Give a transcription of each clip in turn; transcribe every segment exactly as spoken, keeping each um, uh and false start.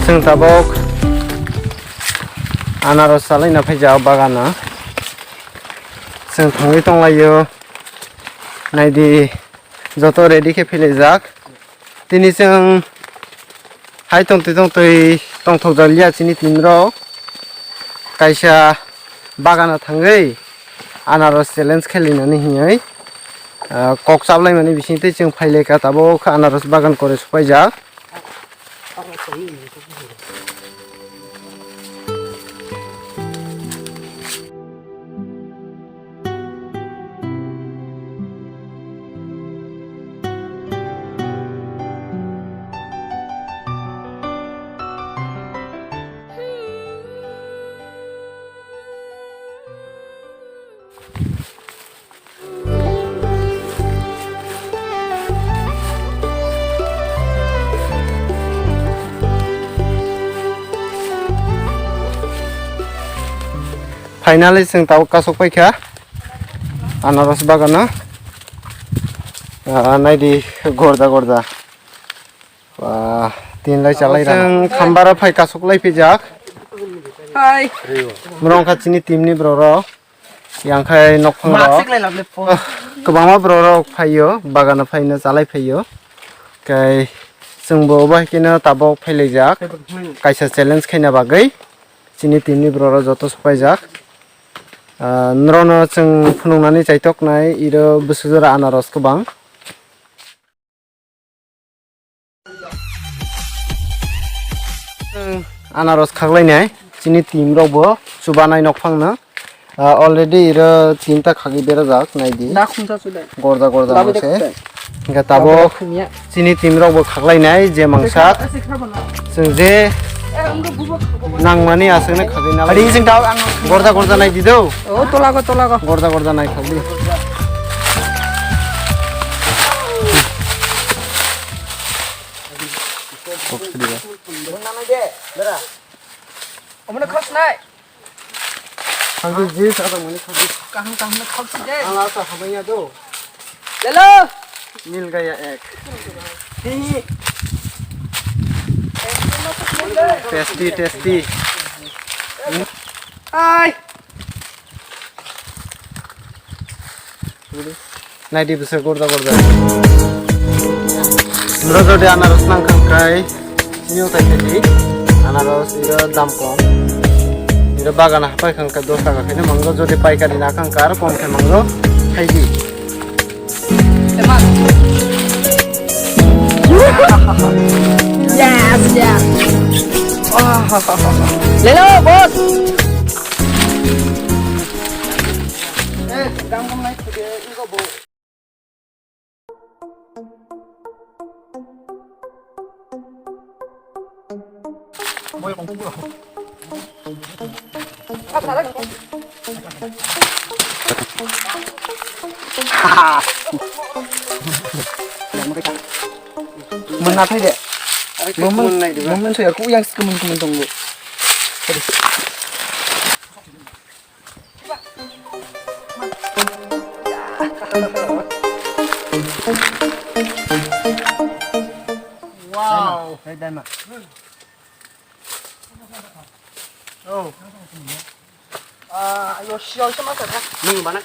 Chwng tabuk anaros chalaina phaijak bagano. Chwng thangwi tonglaio. Naidi, joto ready khe philaijak. Tini chwng hai tongtwi tongtwi tongthokjakliya chini team rok. Kaisa bagano thangwi anaros challenge khelinani hinwi, ah, kok chaplaimani bisingtwi chwng phailaikha, tabuk anaros bagan kore supaijak. Finally, chwng tabuk kasuk paikha anaros bagano. Ah, naidi, gorda gorda. Wah, tin lai chalai rang. Chwng khambaro phai kasuk lai pijak. Hai. Murong kha chini team ni borok rok. Yang khai nokphang rok. Mask lai lable po. Ah, kwbangma borok rok phaio, bagano phaino chalai phaio. Kai chwngbo obo hai keno tabuk phailaijak. Kaisa challenge khaina bagwi chini team ni borok rok joto supaijak. Ah, norokno chwng phunuknani chaitoknai iro bwswk jora anaros kwbang. Chwng anaros khaklainai chini team rok bo chubanai nokphang no. Ah, already iro tinta khagwi berajak, naidi. Da khumsa chude. Gorda gorda. Babu se. Hingke tabuk chini team rok bo khaklainai je mangsak. Chwng je nangmani aswkno khagwi nalai. Adi chwng tabuk ang gorda gorda naidi do. O, tola go, tola go. Gorda gorda nai khagwi. Omone khosnai. Khagwi je sa tong mani khagwi. Kaham kaham no khok si de. Ang asa hamaya do. Lelo. Mil gaya ek. Hi. Tasty, tasty. Hai. Naidi bwswk gorda gorda. Norok jodi anaros nang kha khai, sini utai khe di. Anaros iro dam kom. Iro bagan hapai kha khe dos taka khaino mango, jodi paikari na kha khe aro kom khe mango, khai di. Yes, yes. Lelo, boss. Mona thai de. Mona thai aku yang sekemen kemen tunggu. Wow. Oh. Ah, ayo, sial sama sana. Nung mana?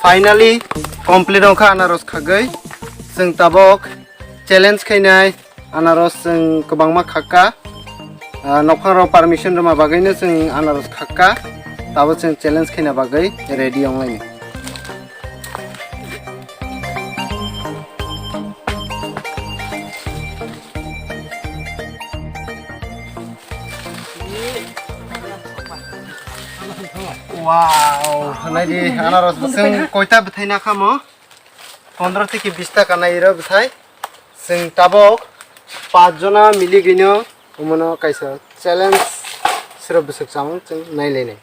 Finally, complete wngkha anaros khagwi. Chwng tabuk challenge khainai anaros chwng kwbangma khakha. Ah, nokphang rok permission rwma bagwi no chwng anaros khakha. Tabuk chwng challenge khaina bagwi ready wnglaini. Wow, naidi anaros bwswng koita bwthai nakhamo? Pondro theke bis taka nairo bwthai. Chwng tabok pach jona miligwino omono kaisa challenge sero bwswk chamung chwng nailainai.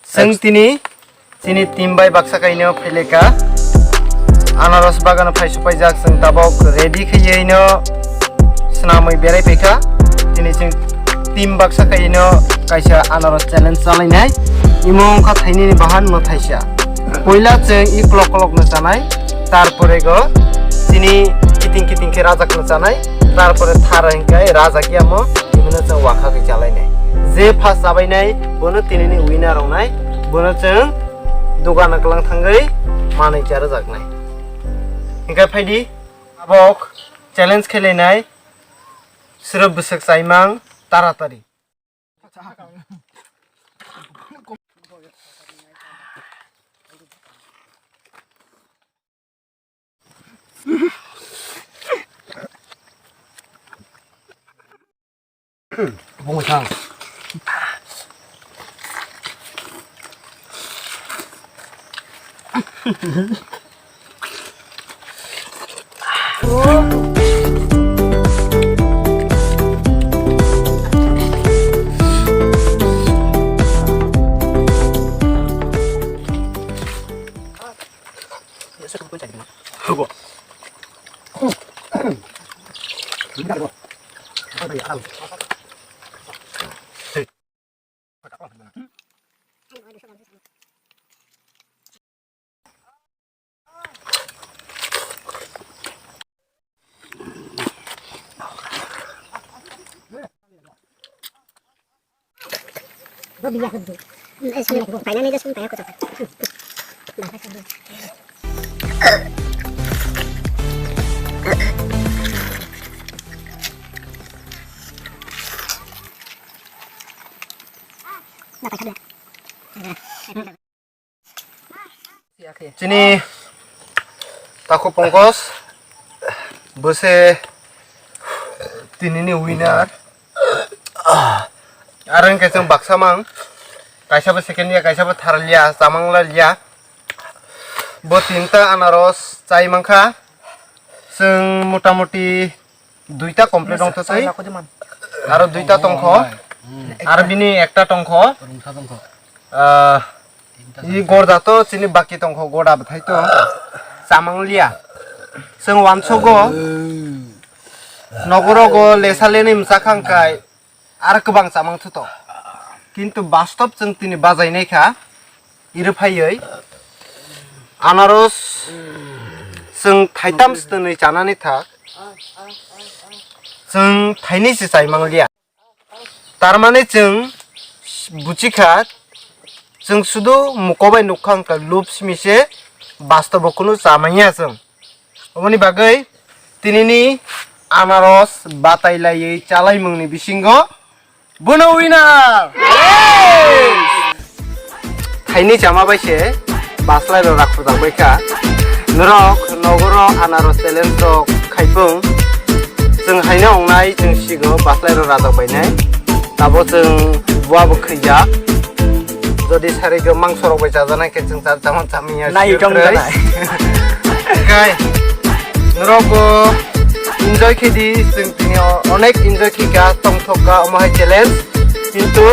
Chwng tini chini team bai baksa kaino phaileka. Anaros bagano phai supaijak, chwng tabok ready khaiyaino swnamwi berai phaikha. Tini chwng team baksa kaino kaisa anaros challenge chalainai. Imo wngkha thainini bahan no thaisa. Poila chwng i klok klok no chanai, tarpore go chini kiting kiting khe rajak no chanai, tarpore thara hinkai rajak yamo, imino chwng wakha khe chalainai. Je first chabainai, bono tinini winner wngnai, bono chwng dogano kwlang thangwi manwi cha rwjaknai. Hinkai phaidi, tabok challenge khe lainai, sero bwswk chaimang taratari. Chini Takhuk Pongkos, bo se tinini winner. Aro hwnkhe chwng baksa mang, kaisa bo second ya, kaisa bo third ya, chamang la ya. Bo tinta anaros chai mankha. Chwng motamuti Duita complete wngtha sai. Aro duita tongkho. Aro bini ekta tongkho. Ah, i gorda to chini baki tongkho, goda bwthai to. Chamang liya. Chwng wansogo. Nogorogo lesa leni msa khangkai. Ar kwbang chamang thuto. Kintu bastob chwng tini bajainai kha. Iri phaiwi anaros chwng thaitham swnwi chanani thak. Chwng thaini se chai mangliya. Tarmani chwng buchi kha, chwng sudu muko bai nukha wngkha lub simi se, bastobo kunu chamanya chwng. Oboni bagwi tinini anaros batai laiwi chalaimungni bisingo bono winner! Thaini chama bai se baslai rok rakhurjak bai kha. Norok nogoro anaros challenge rok khaipung. Chwng haino wngnai, chwng sigo baslai rok rajak bainai. Tabo chwng buabo khwijak. Jodi sari go mangso rok bai chajanai khe chwng cha-, chamang chamanya Nai siyok tong kwrwi. Janai. Kai, norok bo enjoy khe di, chwng tini o-, onek enjoy khe kha, tongthok kha, omo hai challenge. Kintu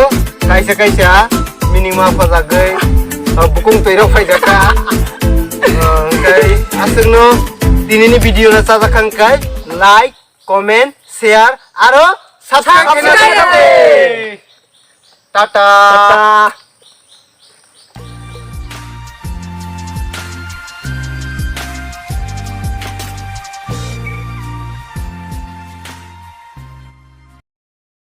kaisa kaisa minima phajagwi, o, bukung twi rok phaijak kha. O, kai aswkno tinini video no chajak kha wngkai, like, comment, share, aro subscribe khe Subscribe. Tata. Tata.